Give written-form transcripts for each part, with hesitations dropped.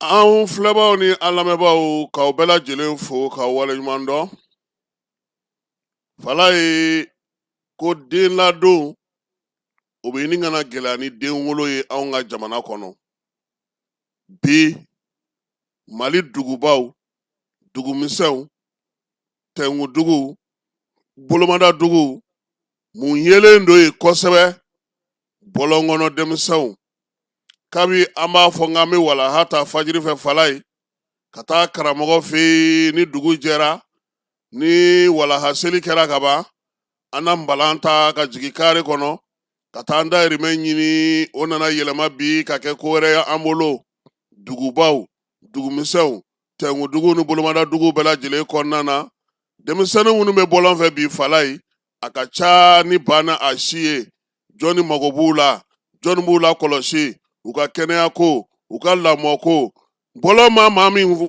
Anw filɛbaaw ni an lamɛnbaaw, k'aw bɛɛ lajɛlen fo k'aw waleɲuman dɔn. Falaye ko den ladon, o bɛ ɲini ka na gɛlɛya ni den wolo ye anw ka jamana kɔnɔ bi. Mali dugubaw, dugumisɛnw, tɛnkuduguw, bolomadaduguw, mun yelen don yen kosɛbɛ? Bɔlɔn kɔnɔ denmisɛnw. Kabi an b'a fɔ k'an bɛ walaha ta fajiri fɛ, Falaye, ka taa karamɔgɔ fɛ yen, ni dugu jɛra, ni walaha seli kɛra ka ban, an na npalan ta ka jigin kare kɔnɔ ka taa an dayirimɛ ɲini. O nana yɛlɛma bi ka kɛ ko wɛrɛ ye an bolo. Dugubaw, dugumisɛnw, tɛnkuduguw ni bolomadaduguw bɛɛ lajɛlen kɔnɔna na, denmisɛnnin minnu bɛ bɔlɔn fɛ bi, Falaye, a ka ca ni ba na a si ye. Jɔnni mago b'u la? Jɔnni b'u la kɔlɔsi u ka kɛnɛya ko, u ka lamɔ ko? Bɔlɔn ma maa min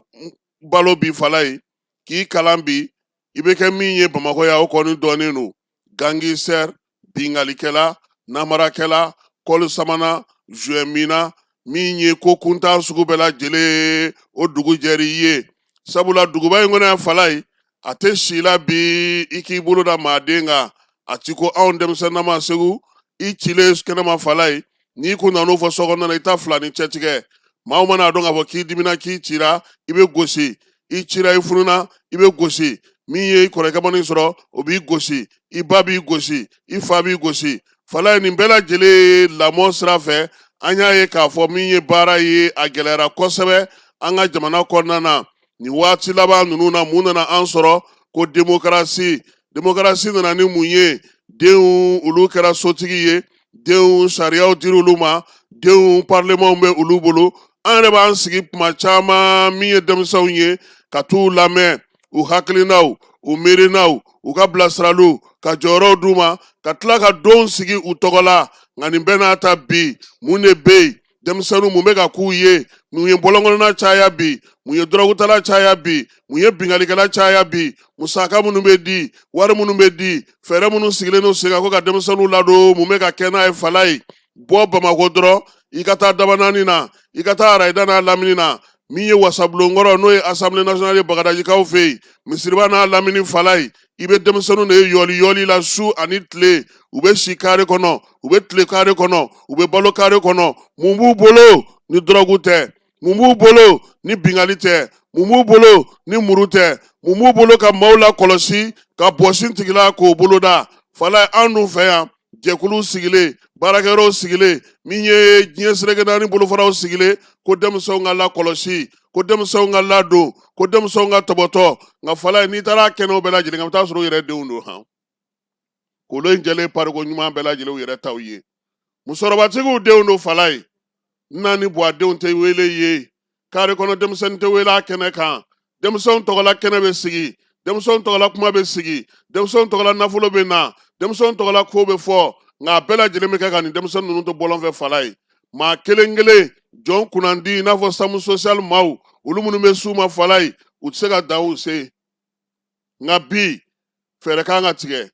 balo bi, Falaye, k'i kalan bi, i bɛ kɛ min ye Bamakɔ yan, o kɔni dɔnnen don: gangster, binkalikɛla, namarakɛla, kɔli samana, joint minna, min ye ko kuntan sugu bɛɛ lajɛlen, o dugu jɛr'i ye. Sabula duguba in kɔnɔ yan, Falaye, a tɛ si la bi i k'i bolo da maaden kan. A ti ko anw denmisɛnnama Segu, i cilen kɛnɛma, Falaye, n'i kun nan'o fɔ sokɔnɔna na, i ta fila ni cɛtigɛ. Maaw mana a dɔn k'a fɔ k'i dimina, k'i cira, i bɛ gosi. I cira, i fununa, i bɛ gosi. Min ye i kɔrɔkɛ man'i sɔrɔ, o b'i gosi, i ba b'i gosi, i fa b'i gosi. Falaye, nin bɛɛ lajɛlen lamɔ sira fɛ, an y'a ye k'a fɔ min ye baara ye, a gɛlɛyara kosɛbɛ an ka jamana kɔnɔna na nin waati laban ninnu na. Mun nana an sɔrɔ? Ko demokarasi. Demokarasi nana ni mun ye? Denw, olu kɛra sotigi ye. Denw, sariyaw dira olu ma. Denw, parlementw bɛ olu bolo. An yɛrɛ b'an sigi kuma caman, min ye denmisɛnw ye, ka t'u lamɛn, u hakilinaw, u miirinaw, u ka bilasiraliw, ka jɔyɔrɔw d'u ma, ka tila ka donw sigi u tɔgɔ la. Nka nin bɛɛ n'a ta bi, mun de bɛ yen? Denmisɛnninw, mun bɛ ka k'u ye? Mun ye bɔlɔnkɔnɔna caya bi? Mun ye dɔrɔgutala caya bi? Mun ye binkalikɛla caya bi? Musaka minnu bɛ di, wari minnu bɛ di, fɛɛrɛ minnu sigilen don sen kan ko ka denmisɛnninw ladon, mun bɛ ka kɛ n'a ye, Falaye? Bɔ Bamakɔ dɔrɔn, i ka taa Dabanaani na, i ka taa Arayida n'a lamini na, min ye wasabulonkɔrɔ, n'o ye Assemblée nationale ye Bagadajikaw fɛ yen, misiriba n'a lamini, Falaye, i bɛ denmisɛnninw de ye yɔli yɔli la su ani tile. U bɛ si kare kɔnɔ, u bɛ tile kare kɔnɔ, u bɛ balo kare kɔnɔ. Mun b'u bolo ni dɔrɔgu tɛ? Mun b'u bolo ni bingali tɛ? Mun b'u bolo ni muru tɛ? Mun b'u bolo ka maaw la kɔlɔsi ka bɔsi tigila k'o boloda, Falaye? An dun fɛ yan, jɛkuluw sigilen, baarakɛyɔrɔw sigilen, min ye diɲɛ seleke naani bolofaraw sigilen, ko denmisɛnw ka lakɔlɔsi, ko denmisɛnw ka ladon, ko denmisɛnw ka tɔbɔtɔ. Nka Falaye, n'i taara kɛnɛw bɛɛ lajɛlen kan, i bɛ taa sɔrɔ u yɛrɛ denw don. Han, kolo in jɛlen, pariko ɲuman bɛɛ lajɛlen, u yɛrɛ taw ye. Musokɔrɔbatigiw denw don, Falaye. Naani bɔ a denw tɛ wele ye. Kare kɔnɔ denmisɛnnin tɛ wele a kɛnɛ kan. Denmisɛnw tɔgɔla kɛnɛ bɛ sigi, denmisɛnw tɔgɔla kuma bɛ sigi, denmisɛnw tɔgɔla nafolo bɛ na, denmisɛnw tɔgɔla ko bɛ fɔ. Nka a bɛɛ lajɛlen bɛ kɛ ka nin denmisɛnnin ninnu to bɔlɔn fɛ, Falaye. Maa kelen kelen, jɔn kunnandi, i n'a fɔ SAMU social maaw, olu minnu bɛ s'u ma, Falaye, u tɛ se ka dan u se. Nka bi, fɛɛrɛ kan ka tigɛ,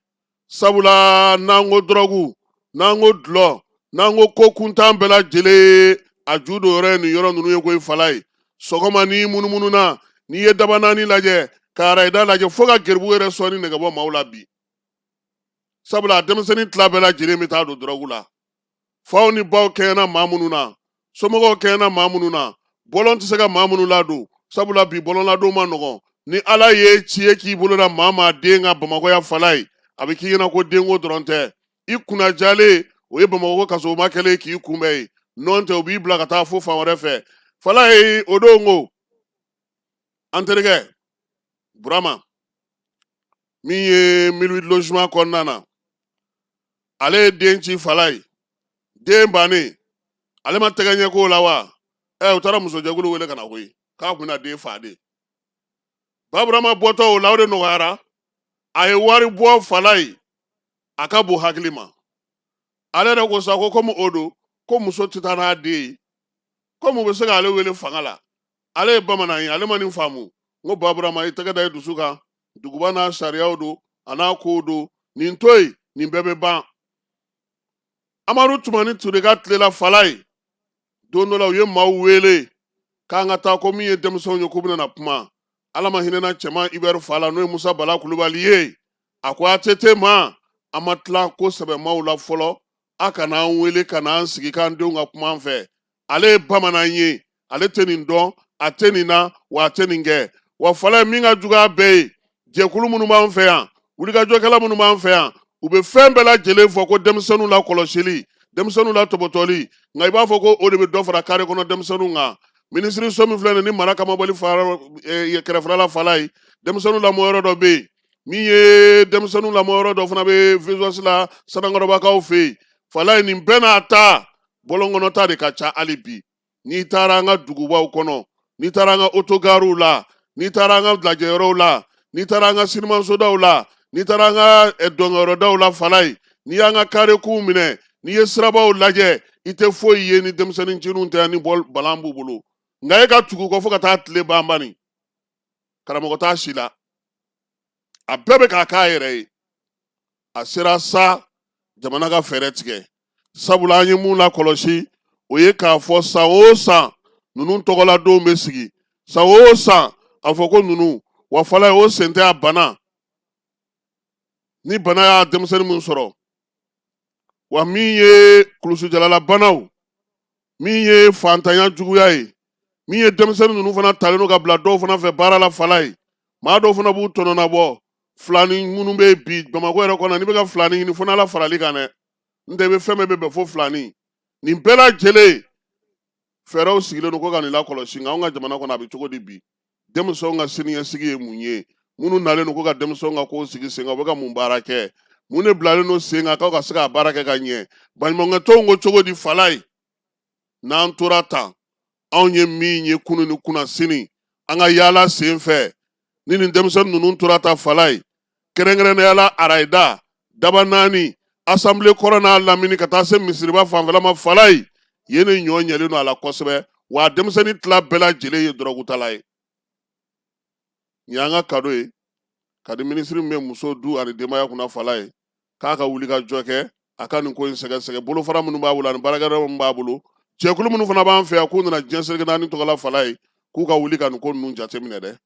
sabula n'an ko dɔrɔgu, n'an ko dulɔ, n'an ko ko kuntan bɛɛ lajɛlen, a ju don yɔrɔ ye nin yɔrɔ ninnu ye koyi, Falaye. Sɔgɔma, n'i munumununa, n'i ye Dabanaani lajɛ, ka Arayida lajɛ, fo ka geribu yɛrɛ sɔnni nɛgɛ bɔ maaw la bi, sabula a denmisɛnnin tila bɛɛ lajɛlen bɛ taa don dɔrɔgu la. Faw ni baw kɛɲɛna maa minnu na, somɔgɔw kɛɲɛna maa minnu na, bɔlɔn tɛ se ka maa minnu ladon, sabula bi bɔlɔn ladon ma nɔgɔn. Ni Ala ye ci ye k'i bolo da maa maa den ka Bamakɔ yan, Falaye, a bɛ k'i ɲɛna ko denko dɔrɔn tɛ. I kunnajalen, o ye Bamakɔ kasobonba kɛlen k'i kunbɛn yen. Nɔn tɛ, u b'i bila ka taa fo fan wɛrɛ fɛ, Falaye. O don ko an terikɛ Burama, min ye 1008 logement kɔnɔna na, ale ye den ci, Falaye. Den bannen, ale ma tɛgɛ ɲɛ k'o la wa. Ɛ, u taara musojɛkulu wele ka na koyi, k'a kun bɛna den fa de. Baburama bɔtɔ o la, o de nɔgɔyara. A ye wari bɔ, Falaye, a ka bon hakili ma. Ale yɛrɛ ko sa ko komi o don, ko muso tɛ taa n'a den ye, komi u bɛ se k'ale wele fanga la. Ale ye bamanan ye, ale ma nin faamu. N ko Baburama, i tɛgɛ da i dusu kan. Duguba n'a sariyaw don, a n'a kow don. Nin to yen, nin bɛɛ bɛ ban. Amadu Tumani Ture ka tile la, Falaye, don dɔ la, u ye maaw wele. K'an ka taa ko min ye denmisɛnw ye, k'u bɛna na kuma. Ala ma hinɛna cɛman Ibɛri fa la, n'o ye Musa Bala Kulubali ye. A ko ATT ma, an ma tila ko sɛbɛmaw la fɔlɔ, a kana an wele ka na an sigi k'an denw ka kuma an fɛ. Ale ye bamanan ye, ale tɛ nin dɔn, a tɛ nin na, wa a tɛ nin kɛ. Wa fala min ka jugu a bɛɛ ye, jɛkulu minnu b'an fɛ yan, wulikajɔkɛla minnu b'an fɛ yan, u bɛ fɛn bɛɛ lajɛlen fɔ ko denmisɛnninw lakɔlɔsili, denmisɛnninw latɔbɔtɔli, nka i b'a fɔ ko o de bɛ dɔ fara kare kɔnɔ denmisɛnninw kan. Minisiriso min filɛ nin ni mara kamabɔli fara kɛrɛfɛla la fala ye, denmisɛnninw lamɔyɔrɔ dɔ bɛ yen, min ye denmisɛnninw lamɔyɔrɔ dɔ fana bɛ VSOS la Sanankɔrɔbakaw fɛ yen. Fala ye, nin bɛɛ n'a ta, bɔlɔnkɔnɔta de ka ca hali bi. N'i taara an ka dugubaw kɔnɔ, n'i taara an ka otogariw la, n'i taara an ka lajɛyɔrɔw la, n'i taara an ka sinimasodaw la, n'i taara an ka dɔnkɛyɔrɔdaw la, fala ye, n'i y'an ka karekuw minɛ, n'i ye sirabaw lajɛ, i tɛ foyi ye ni denmisɛnnin ncininw tɛ, ni bɔl balan b'u bolo. Nka e ka tugu kɔ fo ka taa tile ban bani, karamɔgɔ t'a si la, a bɛɛ bɛ k'a k'a yɛrɛ ye. A sera sa jamana ka fɛɛrɛ tigɛ, sabula an ye mun lakɔlɔsi, o ye k'a fɔ san o san ninnu tɔgɔladonw bɛ sigi, san o san a fɔ ko ninnu wa fala ye, o sen tɛ a bana ni bana y'a denmisɛnnin min sɔrɔ, wa min ye kulusijalalabanaw, min ye fantanya juguya ye, min ye denmisɛnnin ninnu fana talen don ka bila dɔw fana fɛ baara la fala ye. Maa dɔw fana b'u tɔnɔnabɔ filani minnu bɛ bi Bamakɔ yɛrɛ kɔnɔ, n'i bɛ ka filani ɲini fo n'Ala farali kan dɛ, n tɛ i bɛ fɛn bɛɛ bɛ bɛn fo filani. Nin bɛɛ lajɛlen fɛɛrɛw sigilen don ko ka nin lakɔlɔsi. Nka anw ka jamana kɔnɔ, a bɛ cogo di bi? Denmisɛnw ka siniɲɛsigi ye mun ye? Minnu nalen don ko ka denmisɛnw ka kow sigi sen kan, u bɛ ka mun baara kɛ? Mun de bilalen don sen kan k'aw ka se k'a baara kɛ ka ɲɛ? Baɲumankɛtɔnw ko cogo di fala ye? N'an tora tan, anw ye min ye kunun ni kunnasini an ka yaala sen fɛ, ni nin denmisɛnnin ninnu tora ta fala ye, kɛrɛnkɛrɛnnenya la arayida daba naani, asanbile kɔrɔ n'a lamini, ka taa se misiriba fanfɛla ma fala ye, yen de ɲɔ ɲɛlen don a la kosɛbɛ, wa denmisɛnnin tila bɛɛ lajɛlen ye dɔrɔgutala ye. Nin y'an ka kado ye ka di minisiri min bɛ muso, du ani denbaya kunna fala ye, k'a ka wuli ka jɔ kɛ, a ka nin ko in sɛgɛsɛgɛ. Bolofara minnu b'a bolo ani baarakɛyɔrɔ minnu b'a bolo, jɛkulu minnu fana b'an fɛ yan k'u nana diɲɛ seleke naani tɔgɔ la fala ye, k'u ka wuli ka nin ko ninnu jateminɛ dɛ.